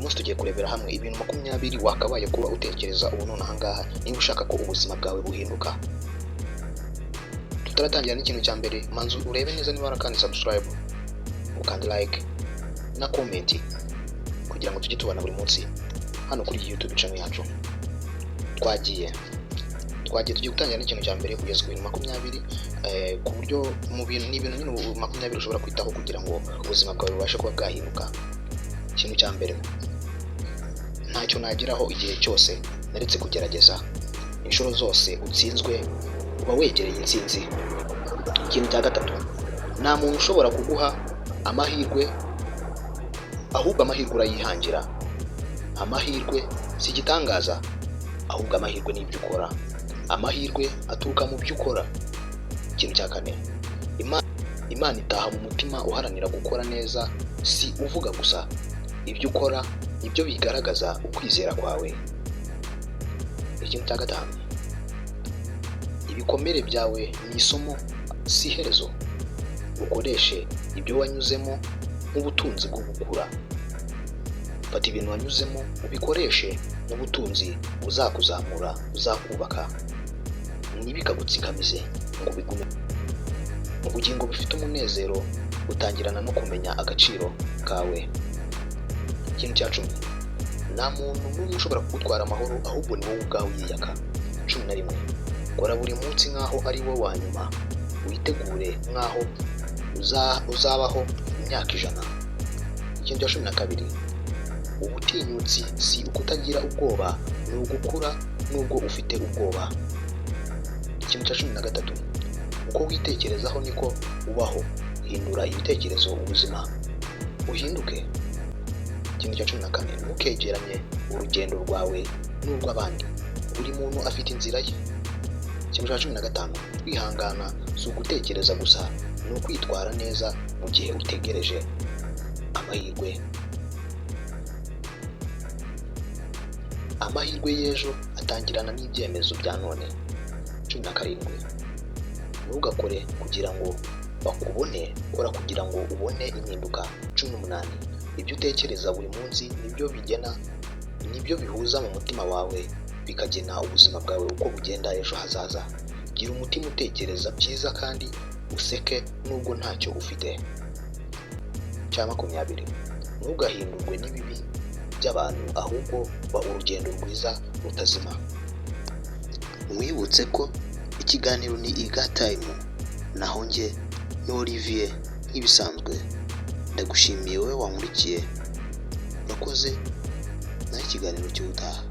Uyu munsi tugiye kurebera hamwe ibintu 20 wakabaye kuba utekereza ubu none ahangaha niba ushaka ko ubuzima bwawe buhinduka. Tutaratangira n'ikintu cya mbere, manzu urebe neza niba warakandi subscribe, ukanda like na comment kugira ngo tujye tubana buri munsi hano kuri iyi YouTube channel yacu. Twagiye, tugiye gutangira n'ikintu cya mbere kugeza ku bintu 20, ku buryo mu bintu ni ibintu nyine ubu 20 ushobora kwitaho kugira ngo ubuzima bwawe bubashe kuba bwahinduka. Ikintu cya mbere: ntacyo nageraho igihe cyose naretse kugerageza. Inshuro zose utsinzwe uba wegereye intsinzi. Ikintu cya gatatu: nta muntu ushobora kuguha amahirwe, ahubwo amahirwe urayihangira. Amahirwe si igitangaza, ahubwo amahirwe ni ibyo ukora. Amahirwe aturuka mu byo ukora. Ikintu cya kane: Imana itaha mu mutima uharanira gukora neza, si uvuga gusa. Ibyo ukora nibyo bigaragaza ukwizera kwawe. Ikintu cya gatanu: ibikomere byawe ni isomo, si iherezo. Ukoreshe ibyo wanyuzemo nk'ubutunzi bwo gukura. Fata ibintu wanyuzemo ubikoreshe nk'ubutunzi buzakuzamura, buzakubaka, ntibikagutsikamize ngo bigume. Ubugingo bufite umunezero butangirana no kumenya agaciro kawe. Ikintu cya 10: nta muntu n'umwe ushobora kugutwara amahoro, ahubwo ni wowe ubwawe uyiyaka. 11: kora buri munsi nk'aho ari wo wa nyuma, witegure nk'aho uzabaho imyaka 100. Ikintu cya 12: ubutinyutsi si ukutagira ubwoba, ni ugukura nubwo ufite ubwoba. Ikintu cya 13: uko witekerezaho niko ubaho. Hindura ibitekerezo, ubuzima uhinduke. Ikintu cya 14: ntukegeranye urugendo rwawe n'urw'abandi. Buri muntu afite inzira ye. Ikintu cya 15: kwihangana si ugutekereza gusa, ni ukwitwara neza mu gihe utegereje amahirwe. Amahirwe y'ejo atangirana n'ibyemezo bya none. 17: ntugakore kugira ngo bakubone, kora kugira ngo ubone impinduka. 18: ibyo utekereza buri munsi nibyo bigena, nibyo bihuza mu mutima wawe, bikagena ubuzima bwawe uko bugenda ejo hazaza. Gira umutima utekereza byiza kandi useke nubwo ntacyo ufite. Cya 20: ntugahindurwe n'ibibi by'abantu, ahubwo ba urugendo rwiza rutazima. Mwibutse ko ikiganiro ni Iga Time, naho njye ni Olivier nk'ibisanzwe. Ndagushimiye wowe wankurikiye, urakoze, naho ikiganiro cy'ubutaha.